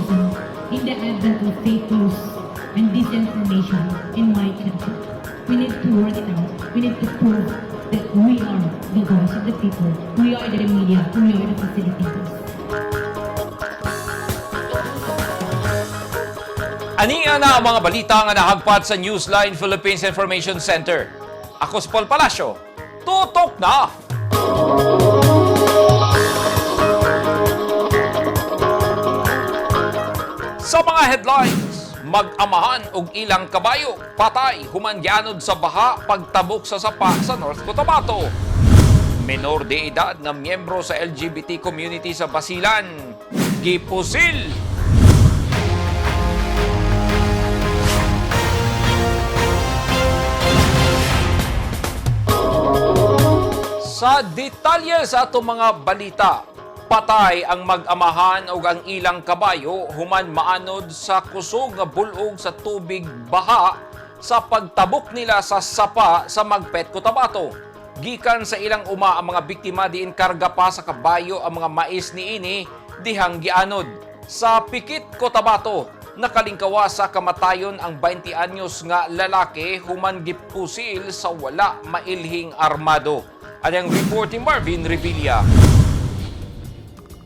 journalism in the advent of fake news and disinformation in my country. We need to work it out. We need to prove that we are the voice of the people. We are the media. We are the facilitators. Ania na ang mga balita nga nahagpat sa Newsline Philippines Information Center. Ako si Paul Palacio. Tutok na! Sa mga headlines, mag-amahan og ilang kabayo, patay, human gianod sa baha pagtabok sa sapa sa North Cotabato. Menor de edad nga miyembro sa LGBT community sa Basilan, gipusil. Sa detalye sa atong mga balita, patay ang mag-amahan ug ang ilang kabayo human maanod sa kusog nga bulog sa tubig baha sa pagtabok nila sa sapa sa Magpet, Cotabato. Gikan sa ilang uma ang mga biktima, diin karga pa sa kabayo ang mga mais niini dihang gianod. Sa Pikit, Cotabato, nakalingkawa sa kamatayon ang 20 anyos nga lalaki human gipusil sa wala mailhing armado. Anyang report ni Marvin Revilla.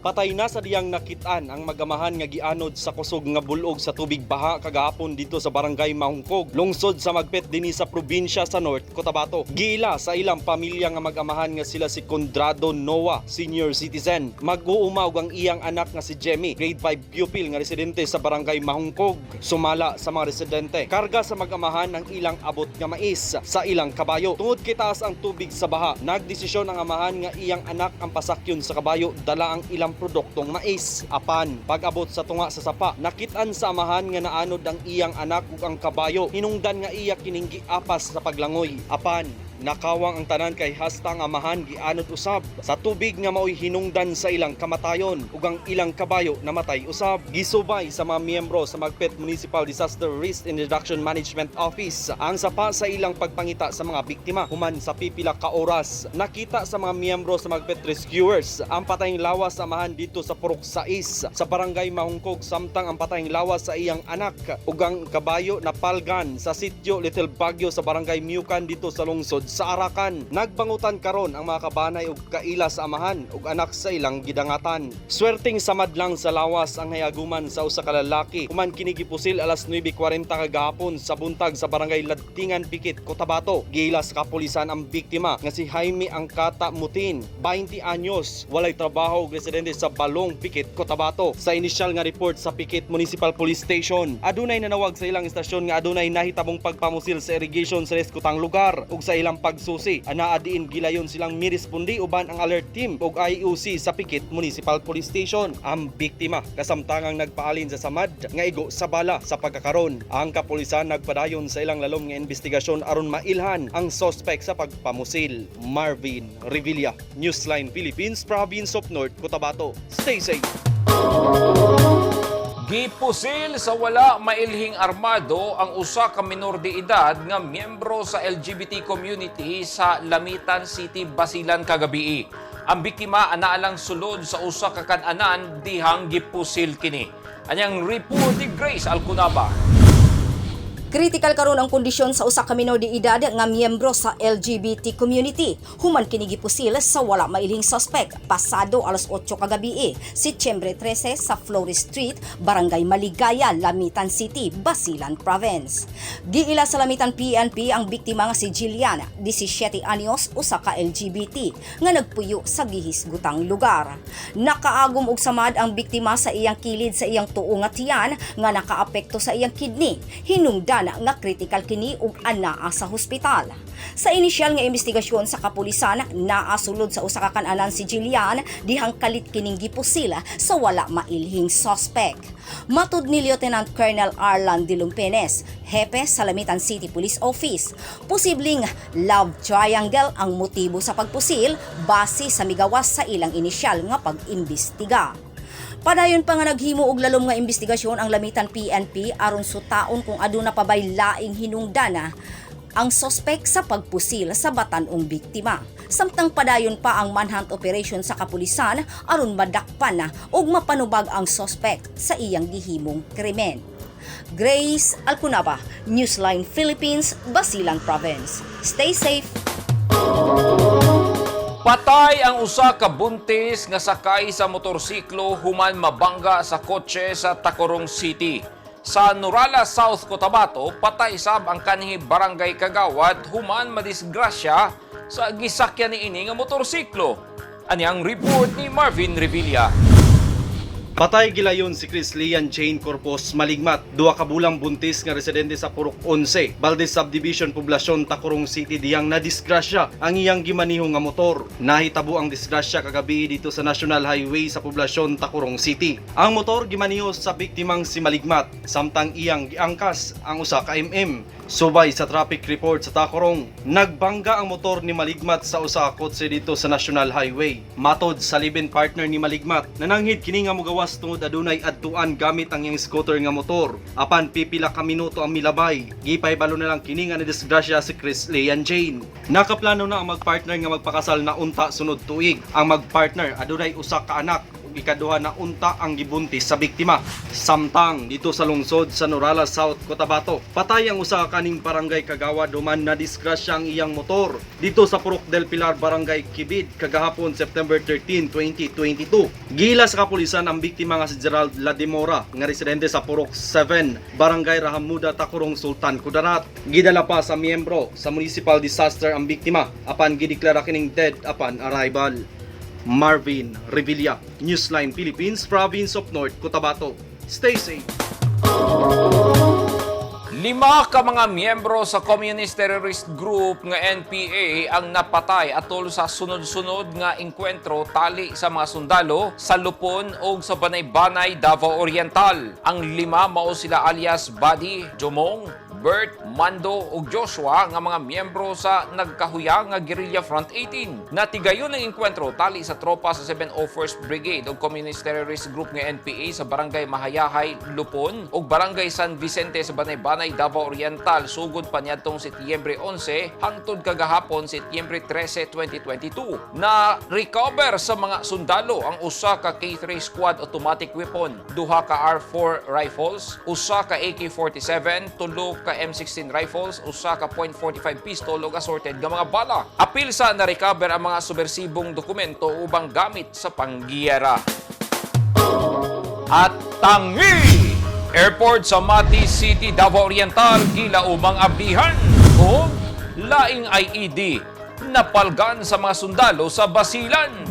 Patay na sa diyang nakitaan ang magamahan nga gianod sa kusog nga bulog sa tubig baha kagahapon dito sa barangay Mahungkog, lungsod sa Magpet dinhi sa probinsya sa North Cotabato. Giila sa ilang pamilya nga mag-amahan nga sila si Condrado Noa, senior citizen. Mag-uuma og ang iyang anak nga si Jemmy, grade 5 pupil nga residente sa barangay Mahungkog. Sumala sa mga residente, karga sa mag-amahan ang ilang abot nga mais sa ilang kabayo. Tungod kay taas ang tubig sa baha, nagdesisyon ang amahan nga iyang anak ang pasakyon sa kabayo dala ang ilang produktong mais. Apan, pag-abot sa tunga sa sapa, nakitaan sa amahan nga naanod ang iyang anak ug ang kabayo. Hinungdan nga iya kining giapas sa paglangoy. Apan, nakawang ang tanan kay hasta ang amahan gianod usab sa tubig nga maoy hinungdan sa ilang kamatayon ug ang ilang kabayo namatay usab. Gisubay sa mga miyembro sa Magpet Municipal Disaster Risk and Reduction Management Office ang sapa sa ilang pagpangita sa mga biktima. Human sa pipila ka oras, nakita sa mga miyembro sa Magpet Rescuers ang patayng lawas sa amahan dito sa Purok 6 sa barangay Mahungkog, samtang ang patayng lawas sa iyang anak ug ang kabayo napalgan sa sitio Little Baguio sa barangay Miucan dito sa lungsod sa Arakan. Nagbangutan karon ang mga kabanay ug kaila sa amahan ug anak sa ilang gidangatan. Swerteng samad lang sa lawas ang hayaguman sa usa ka lalaki human kini gipusil alas 9:40 kagahapon sa buntag sa barangay Ladtingan, Pikit, Cotabato. Giila sa kapulisan ang biktima nga si Jaime Angkata Mutin, 20 anyos, walay trabaho ug residente sa Balong, Pikit, Cotabato. Sa inisyal nga report sa Pikit Municipal Police Station, adunay nanawag sa ilang istasyon nga adunay nahitabong pagpamusil sa irrigation sa reskutang lugar ug sa ilang pagsusi. Anaa diin gilayon silang mirespondi uban ang alert team ug IOC sa Pikit Municipal Police Station. Ang biktima kasamtangang nagpaalin sa samad nga igo sa bala sa pagkakaron. Ang kapulisan nagpadayon sa ilang lalom nga investigasyon aron mailhan ang sospek sa pagpamusil. Marvin Revilla, Newsline Philippines, Province of North Cotabato. Stay safe. Gipusil sa wala mailhing armado ang usa ka minor de edad nga miyembro sa LGBT community sa Lamitan City, Basilan kagabii. Ang biktima anaalang sulod sa usa ka kan-anan dihang gipusil kini. Anyang report ni Grace Alcunaba. Critical karon ang kondisyon sa usa ka minor de edad nga miyembro sa LGBT community. Human kini gipusil sa wala mailhing suspect pasado alas 8 kagabi, Setyembre 13, sa Flores Street, Barangay Maligaya, Lamitan City, Basilan Province. Giila sa Lamitan PNP ang biktima nga si Jillian, 17 anyos, usa ka LGBT nga nagpuyo sa gihisgutang lugar. Nakaagom og samad ang biktima sa iyang kilid sa iyang tuo nga tiyan nga nakaapekto sa iyang kidney. Hinungdan nga critical kini ug anaa sa hospital. Sa inisyal nga investigasyon sa kapulisan, naa sulod sa usa ka kan-anan si Jillian dihang kalit kining gipusil sa wala mailhing suspect. Matud ni Lieutenant Colonel Arlan de Lumpenes, hepe sa Lamitan City Police Office, posibleng love triangle ang motibo sa pagpusil base sa migawas sa ilang inisyal nga pag-imbestiga. Padayon pa nga naghimo og lalom nga investigasyon ang Lamitan PNP aron sutaon kung aduna pa bay laing hinungdan ang sospek sa pagpusil sa batan-ong biktima. Samtang padayon pa ang manhunt operation sa kapulisan aron madakpan na ug mapanubag ang sospek sa iyang gihimong krimen. Grace Alcunaba, Newsline Philippines, Basilan Province. Stay safe. Patay ang usa ka buntis nga sakay sa motorsiklo human mabangga sa kotse sa Tacurong City. Sa Norala, South Cotabato, patay sab ang kanhi barangay kagawad human madisgrasya sa gisakyan niini nga motorsiklo. Ani ang report ni Marvin Revilla. Patay gilayon si Chris Lian Jane Corpus Maligmat, duha ka bulang buntis nga residente sa Purok 11, Valdez Subdivision, Poblasyon, Tacurong City diyang nadisgrasya ang iyang gimaniho nga motor. Nahitabo ang disgrasya kagabi dito sa National Highway sa Poblasyon, Tacurong City. Ang motor gimaniho sa biktimang si Maligmat, samtang iyang giangkas ang usa ka MM. Subay sa traffic report sa Tacurong, nagbangga ang motor ni Maligmat sa usa ka kotse dito sa National Highway. Matod sa live-in partner ni Maligmat, nananghid kini nga mogawas tungod adunay adtuan gamit ang iyang scooter nga motor. Apan pipila ka minuto ang milabay, gipahibalo na lang kini nga nadisgrasya si Chris Lean Jane. Nakaplano na ang magpartner nga magpakasal na unta sunod tuig. Ang magpartner adunay usa ka anak ug ikaduha na unta ang gibuntis sa biktima. Samtang dito sa lungsod sa Norala, South Cotabato, patay ang usa ka kaning barangay kagawad duman na disgrasya ang iyang motor dito sa Purok del Pilar, Barangay Kibid kagahapon September 13, 2022. Gila sa kapulisan ang biktima nga si Gerald Ladimora nga residente sa Purok 7, Barangay Rahamuda, Tacurong, Sultan Kudarat. Gidala pa sa miyembro sa municipal disaster ang biktima apan gideklara kining dead upon arrival. Marvin Revilla, Newsline Philippines, Province of North Cotabato. Stay safe. Lima ka mga miyembro sa Communist Terrorist Group nga NPA ang napatay atol sa sunod-sunod nga engkwentro tali sa mga sundalo sa Lupon o sa Banay-Banay, Davao Oriental. Ang lima mao sila alias Buddy, Jomong, Bert, Mando ug Joshua nga mga miyembro sa nagkahuya nga Guerrilla Front 18. Natigayon ang engkwentro tali sa tropa sa 701st Brigade ug Communist Terrorist Group nga NPA sa Barangay Mahayahay, Lupon ug Barangay San Vicente sa Banay-Banay, Davao Oriental sugod pa niadtong Setyembre 11 hangtod kagahapon Setyembre 13, 2022. Na recover sa mga sundalo ang usa ka K3 squad automatic weapon, duha ka R4 rifles, usa ka AK-47, tulo ka M16 rifles, usa ka .45 pistol ug assorted nga mga bala. Apil sa na-recover ang mga subversibong dokumento ubang gamit sa panggiyera. At tangi! Airport sa Mati City, Davao Oriental, gila umang ablihan o laing IED napalgan sa mga sundalo sa Basilan.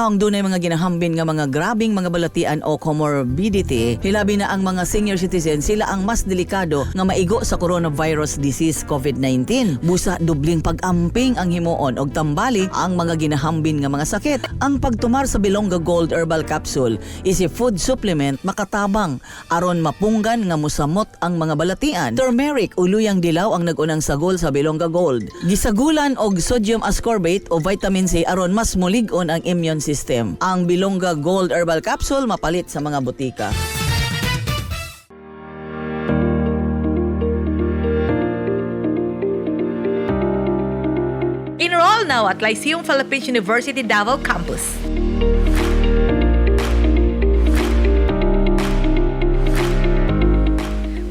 taong dunay mga ginahambin nga mga grabing mga balatian o comorbidity, hilabi na ang mga senior citizen, sila ang mas delikado nga maigo sa coronavirus disease COVID-19. Busa dubling pag-amping ang himuon og tambali ang mga ginahambin nga mga sakit. Ang pagtumar sa Bilongga Gold Herbal Capsule is a food supplement makatabang aron mapunggan nga musamot ang mga balatian. Turmeric o luyang dilaw ang nagunang sagol sa Bilongga Gold. Gisagulan og sodium ascorbate o vitamin C aron mas mulig-on ang immune system. Ang Bilongga Gold Herbal Capsule mapalit sa mga butika. Enroll now at Lyceum Philippines University Davao Campus.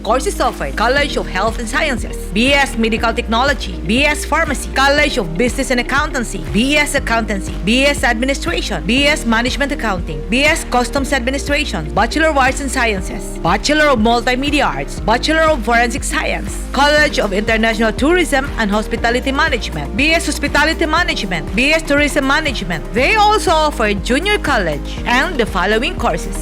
Courses offered: College of Health and Sciences, BS Medical Technology, BS Pharmacy, College of Business and Accountancy, BS Accountancy, BS Administration, BS Management Accounting, BS Customs Administration, Bachelor of Arts and Sciences, Bachelor of Multimedia Arts, Bachelor of Forensic Science, College of International Tourism and Hospitality Management, BS Hospitality Management, BS Tourism Management. They also offer junior college and the following courses.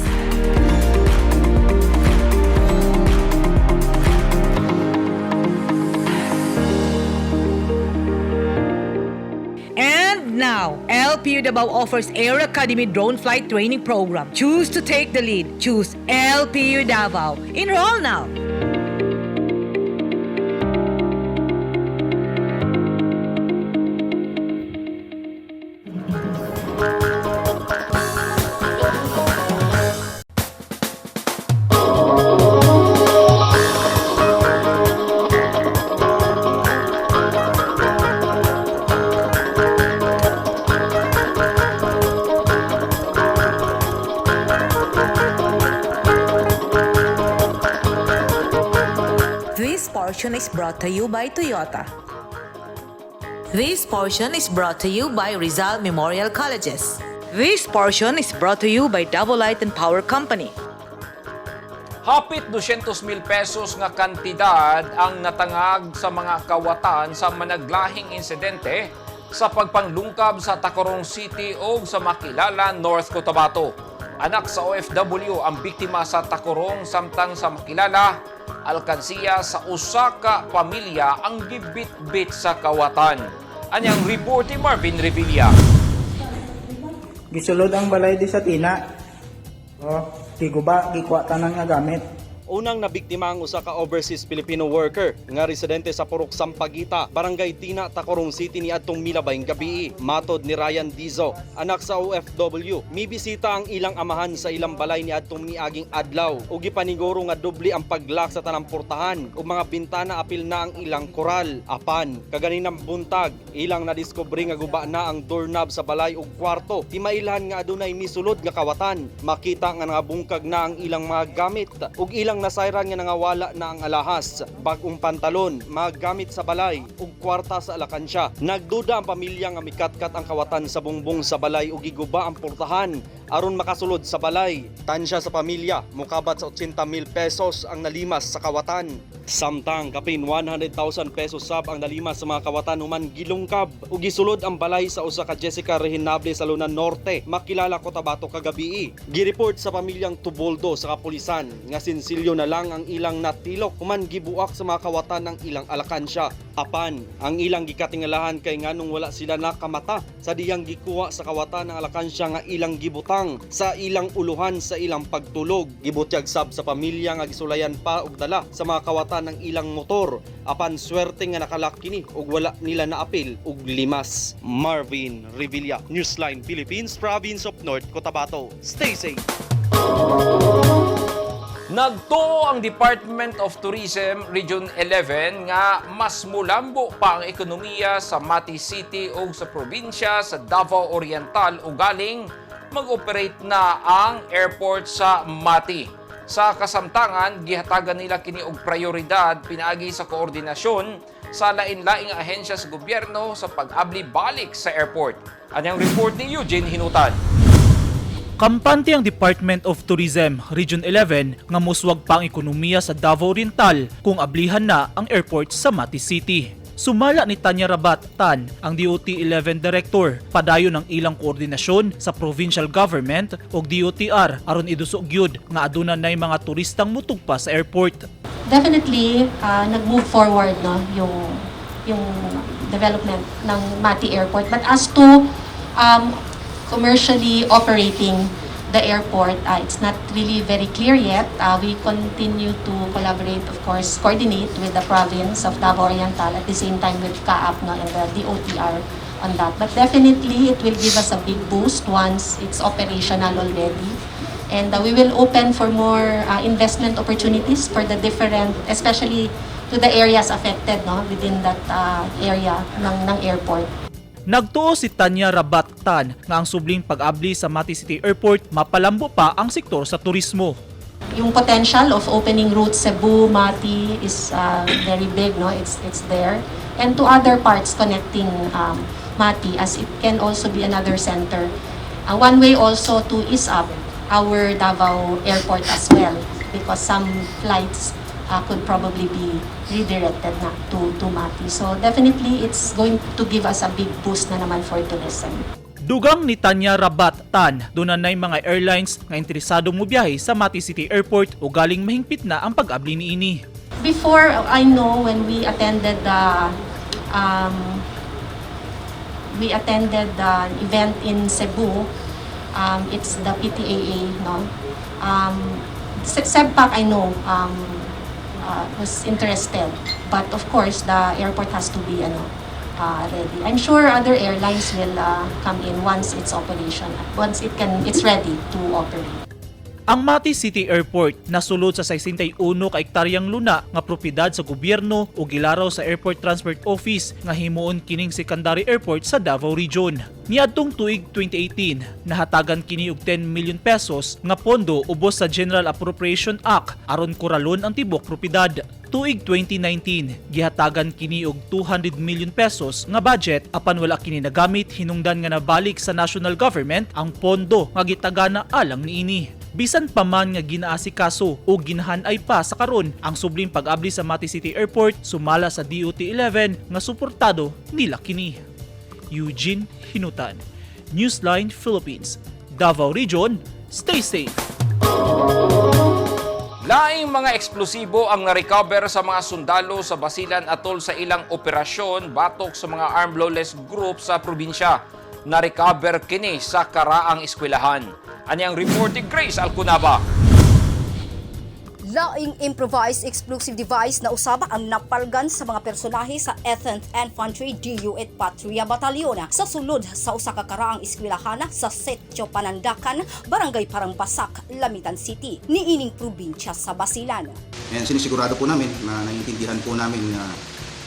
And now, LPU Davao offers Air Academy Drone Flight Training Program. Choose to take the lead. Choose LPU Davao. Enroll now. This portion is brought to you by Toyota. This portion is brought to you by Rizal Memorial Colleges. This portion is brought to you by Davao Light and Power Company. Hapit 200,000 pesos nga kantidad ang natangag sa mga kawatan sa managlahing insidente sa pagpanglungkab sa Tacorong City o sa Makilala, North Cotabato. Anak sa OFW ang biktima sa Tacorong, samtang sa Makilala, alkansiya sa usa ka pamilya ang gibitbit sa kawatan. Anyang report ni Marvin Revilla. Gisulod ang balay di sa tina. Oh, giguba, gikuha tanan nga gamit. Unang nabiktima ang usa ka overseas Filipino worker nga residente sa Purok Sampaguita, Barangay Tina, Tacorong City niadtong milabayng gabi. Matod ni Ryan Dizo, anak sa OFW, mibisita ang ilang amahan sa ilang balay niadtong miaging adlaw ug gipaniguro nga doble ang paglak sa tanang portahan ug mga bintana apil na ang ilang koral. Apan, kaganinang buntag, ilang nadiskubre nga guba na ang doorknob sa balay ug kwarto. Timailhan nga adunay misulod nga kawatan. Makita nga nangabungkag na ang ilang mga gamit ug ilang nasayran nga nangawala na ang alahas, bag-ong pantalon, mga gamit sa balay ug kwarta sa alakansya. Nagduda ang pamilya nga mikatkat ang kawatan sa bungbong sa balay ug giguba ang portahan aron makasulod sa balay. Tansya sa pamilya, mukabat sa 80,000 pesos ang nalimas sa kawatan. Samtang kapin 100,000 pesos sab ang nalimas sa mga kawatan human gilungkab ug gisulod ang balay sa usa ka Jessica Rehinable sa Luna Norte, Makilala, Cotabato kagabii. Gireport sa pamilyang Tuboldo sa kapulisan nga sinsilyo na lang ang ilang natilok human gibuak sa mga kawatan ang ilang alakansya. Apan, ang ilang gikatingalahan kay nganong wala sila nakamata sa diyang gikuha sa kawatan ang alakansya nga ilang gibutang sa ilang uluhan sa ilang pagtulog. Gibutyag sab sa pamilya nga gisulayan pa og dala sa mga kawatan ng ilang motor. Apan swerte nga nakalak kini ug wala nila naapil og limas. Marvin Revilla, Newsline Philippines, Province of North Cotabato. Stay safe. Nagtuo ang Department of Tourism Region 11 nga mas mulambo pa ang ekonomiya sa Mati City o sa probinsya sa Davao Oriental ugaling mag-operate na ang airport sa Mati. Sa kasamtangan, gihatagan nila kini og prioridad pinaagi sa koordinasyon sa lain-laing ahensya sa gobyerno sa pag-abli balik sa airport. Anyang report ni Eugene Hinutan. Kampante ang Department of Tourism Region 11 nga muswag pa ang ekonomiya sa Davao Oriental kung ablihan na ang airport sa Mati City. Sumala ni Tanya Rabat Tan, ang DOT 11 Director, padayon ang ilang koordinasyon sa provincial government ug DOTR aron idusog gyud nga aduna nay mga turistang mutugpa sa airport. Definitely, nag-move forward, no, yung development ng Mati Airport. But as to commercially operating the airport, it's not really very clear yet. We continue to collaborate, of course, coordinate with the province of Davao Oriental, at the same time with CAAP, no, and the DOTR on that. But definitely, it will give us a big boost once it's operational already. And we will open for more investment opportunities for the different, especially to the areas affected, no, within that area ng airport. Nagtuo si Tanya Rabat Tan nga ang subling pag-abli sa Mati City Airport mapalambo pa ang sektor sa turismo. Yung potential of opening routes Cebu, Mati is very big, no? It's there. And to other parts connecting Mati, as it can also be another center. One way also to ease up our Davao Airport as well, because some flights could probably be redirected na to Mati. So definitely it's going to give us a big boost na naman for tourism. Dugang ni Tanya Rabat Tan, duna nay mga airlines nga interesado mobiyahe sa Mati City Airport o galing mahingpit na ang pag-abli niini. Before, I know when we attended the event in Cebu, it's the PTAA, no? CebPac, I know, was interested. But of course, the airport has to be ano, ready. I'm sure other airlines will come in once it's operation, once it's ready to operate. Ang Mati City Airport nasulod sa 61 ka ektaryang luna nga propiedad sa gobyerno ug gilaraw sa Airport Transport Office nga himuon kining secondary airport sa Davao Region. Niadtong tuig 2018, nahatagan kini og 10 million pesos nga pondo ubos sa General Appropriation Act aron kuralon ang tibok propiedad. Tuig 2019, gihatagan kini og 200 million pesos nga budget apan wala kini nagamit hinungdan nga nabalik sa national government ang pondo nga gitagana alang niini. Bisan pa man nga ginaasikaso o ginahanay pa sa karon ang subling pag-abli sa Mati City Airport, sumala sa DOT 11 nga suportado nila kini. Eugene Hinutan, Newsline Philippines, Davao Region, stay safe. Laing mga eksplosibo ang narecover sa mga sundalo sa Basilan atol sa ilang operasyon batok sa mga armed lawless group sa probinsya. Narecover kini sa karaang eskwelahan. Ani ang report ni Grace Alcunaba. Laing improvised explosive device na usaba ang napalgan sa mga personahe sa 8th Infantry DU-8 Patria Batalyon sa sulod sa usa ka karaang eskwelahan sa Sitio Panandakan, Barangay Parangbasak, Lamitan City, niining probinsya sa Basilan. And sinisigurado po namin na naiintindihan po namin na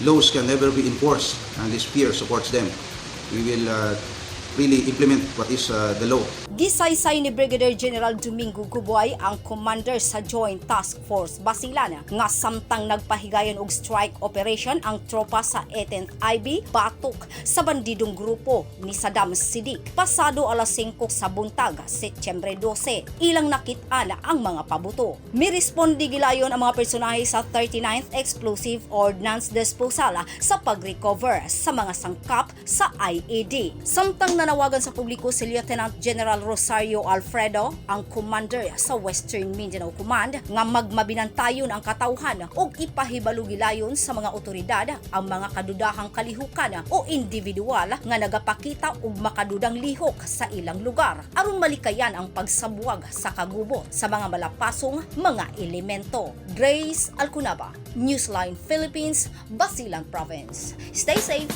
laws can never be enforced unless fear supports them. We will really implement what is the law. Gisaysay ni Brigadier General Domingo Guboy, ang commander sa Joint Task Force Basilan, nga samtang nagpahigayon og strike operation ang tropa sa 18th IB batok sa bandidong grupo ni Saddam Sidik pasado alas 5 sa buntag, Setyembre 12, ilang nakit-an ang mga pabuto. Miresponde gilayon ang mga personahe sa 39th Explosive Ordnance Disposal sa pag-recover sa mga sangkap sa IED. Samtang nanawagan sa publiko si Lieutenant General Rosario Alfredo, ang commander sa Western Mindanao Command, nga magmabinantayon ang katawhan ug ipahibalo gilayon sa mga otoridad ang mga kadudahang kalihukan o individual nga nagapakita og makadudang lihok sa ilang lugar aron malikayan ang pagsabwag sa kagubot sa mga malapasong mga elemento. Grace Alcunaba, Newsline Philippines, Basilan Province. Stay safe!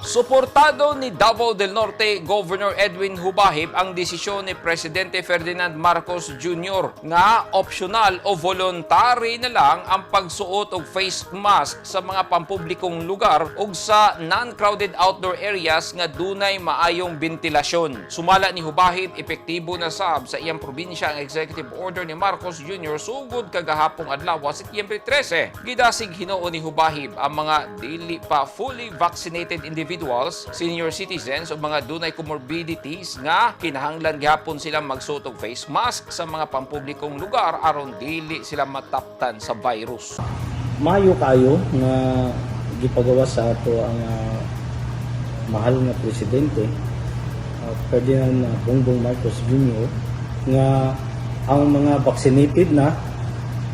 Suportado ni Davao del Norte Governor Edwin Jubahib ang desisyon ni Presidente Ferdinand Marcos Jr. nga optional o voluntary na lang ang pagsuot og face mask sa mga pampublikong lugar ug sa non-crowded outdoor areas nga dunay maayong bentilasyon. Sumala ni Jubahib, epektibo na sab sa iyang probinsya ang executive order ni Marcos Jr. sugod kagahapong adlaw, Setyembre 13. Gidasig hinuon ni Jubahib ang mga dili pa fully vaccinated individuals, senior citizens o mga dunay comorbidities nga kinahanglan gihapon silang magsuot og face mask sa mga pampublikong lugar aron dili sila mataptan sa virus. Maayo kayo nga gipagawas sa ato ang mahal nga presidente, Ferdinand Bongbong Marcos Jr., nga ang mga vaccinated na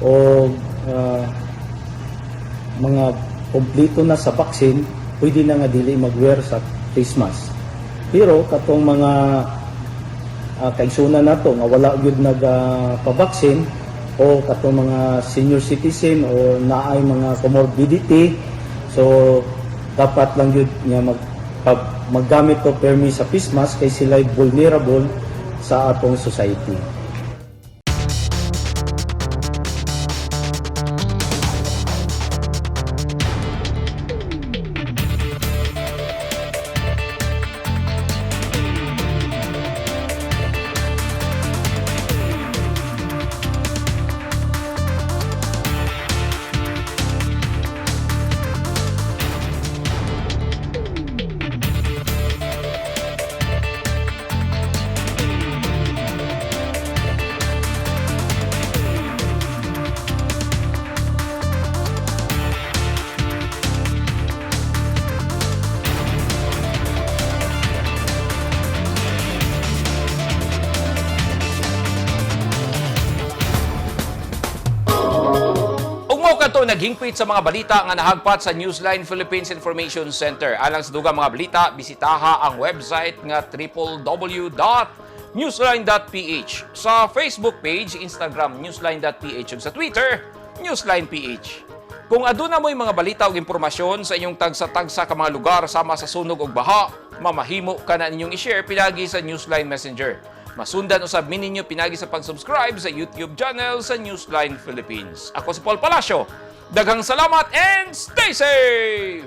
o mga kompleto na sa vaccine, pwede na nga dili mag-wear sa face mask. Pero katong mga kaigsunan nato nga wala gyud nagpa-vaccine o katong mga senior citizen o naay mga comorbidity, so dapat lang gyud nga maggamit og permi sa face mask kay sila vulnerable sa atong society. Ug mao kadto naghingpit sa mga balita nga nahagpat sa Newsline Philippines Information Center. Alang sa dugang mga balita, bisitaha ang website nga www.newsline.ph, sa Facebook page, Instagram newsline.ph ug sa Twitter newsline.ph. Kung aduna mo'y mga balita ug impormasyon sa inyong tagsa-tagsa ka mga lugar sama sa sunog ug baha, mamahimo ka na ninyong i-share pinagi sa Newsline Messenger. Masundan usab mi ninyo pinagi sa pag-subscribe sa YouTube channel sa Newsline Philippines. Ako si Paul Palacio. Daghang salamat and stay safe!